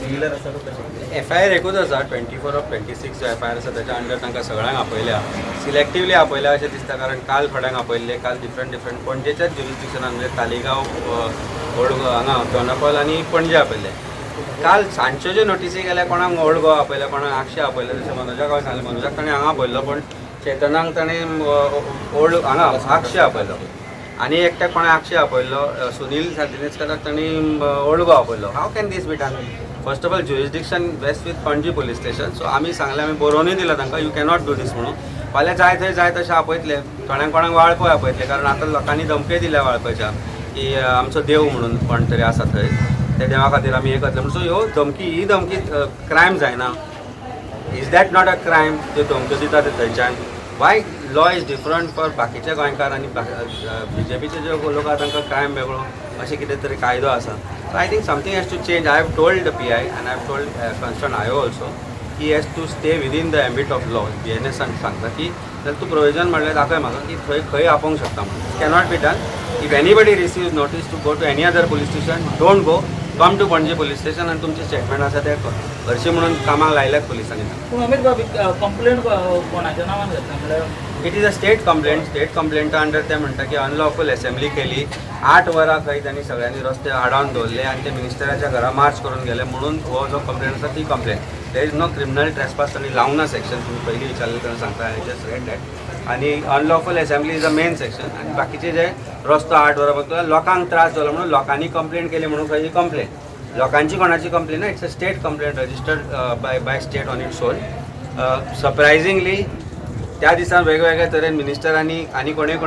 Similar आसा काय कशें? एफआयआर एकूच आसा. 24 of 26 जो एफआयआर आसा, त्याच्या अंडर तांकां सगळ्यांक आपयल्या. सिलेक्टिवली आपयल्या अशें दिसता, कारण काल थोड्यांक आपयल्ले, काल डिफरंट डिफरंट पणजेच्याच ज्युरिस्डिक्शनान, म्हणजे तालिगांव, ओल्ड गोवा, हांगा दोनापावल आनी पणजे आपयल्ले. काल सांजच्यो ज्यो नोटीसी गेल्या, कोणाक ओल्ड गोवा आपयल्या, कोणाक आगशे आपयले. जशें मनोजाक हांवें सांगलें, मनोजाक ताणें हांगा आपयल्लो, पण चेतनाक ताणें ओल्ड हांगा आगशे आपयलो आनी एकट्याक कोणें आगशे आपयल्लो. सुनील सार्दिनेसकाराक तांणी ओल्ड गोवा आपयल्लो. How can this be done? First of all, jurisdiction vest with Panaji police station. So आमी सांगलें, आमी बरोवनूय दिलां तांकां, you cannot do दीस म्हणून. फाल्यां जाय थंय जाय तशें आपयतले. थोड्यांक कोणाक वाळपय आपयतले, कारण आतां लोकांनी धमक्यो दिल्या वाळपयच्या की आमचो देव म्हणून कोण तरी आसा थंय, त्या देवा खातीर आमी हें करतले म्हणून. सो ह्यो धमकी, ही धमकी क्रायम जायना? Is that not a crime? त्यो धमक्यो दिता ते थंयच्यान. Why law is different for बाकीचे गोंयकार आनी बीजेपीचे जे लोक आहा तांकां क्रायम वेगळो, अशें कितें तरी कायदो आसा. So I think something has to change. I have told the PI and I have told concern IO also की has to stay within the ambit of law. बीएनएसान सांगता की जर तूं प्रोविजन म्हणल्यार दाखय म्हाका की थंय खंय आपोवंक शकता म्हणून. Cannot be done. If anybody receives notice to go to any other police station, don't go. Come to Panaji police station आनी तुमचें स्टेटमेंट आसा तें हरशीं म्हणून कामाक लायल्यात पुलिसांनी. पूण अमीत बाब, कंप्लेंट कोणाच्या नांवान घेतला म्हणल्यार? It is a state complaint. State कंप्लेंटा under ते म्हणटा की अनलॉफूल असेंब्ली केली, 8 वरां खंय तांणी सगळ्यांनी रस्ते आडावन दवरले आनी ते मिनिस्टराच्या घरा मार्च करून गेले म्हणून हो जो कंप्लेंट आसा ती complaint. There is no criminal trespass तांणी लावंक ना सेक्शन. तुमी पयलीं विचारलें तेन्ना सांगता, I just read that. आनी unlawful assembly is a main section आनी बाकीचे जे रस्तो 8 वरां बघतो, लोकांक त्रास जालो म्हणून लोकांनी कंप्लेंट केली म्हणून खंय कंप्लेंट लोकांची कोणाची कंप्लेन ना. It's a state complaint registered by state on its own. Surprisingly, त्या दिसा वेगवेगळ्या तरेन मिनिस्टरांनी आनी कोणी कोणी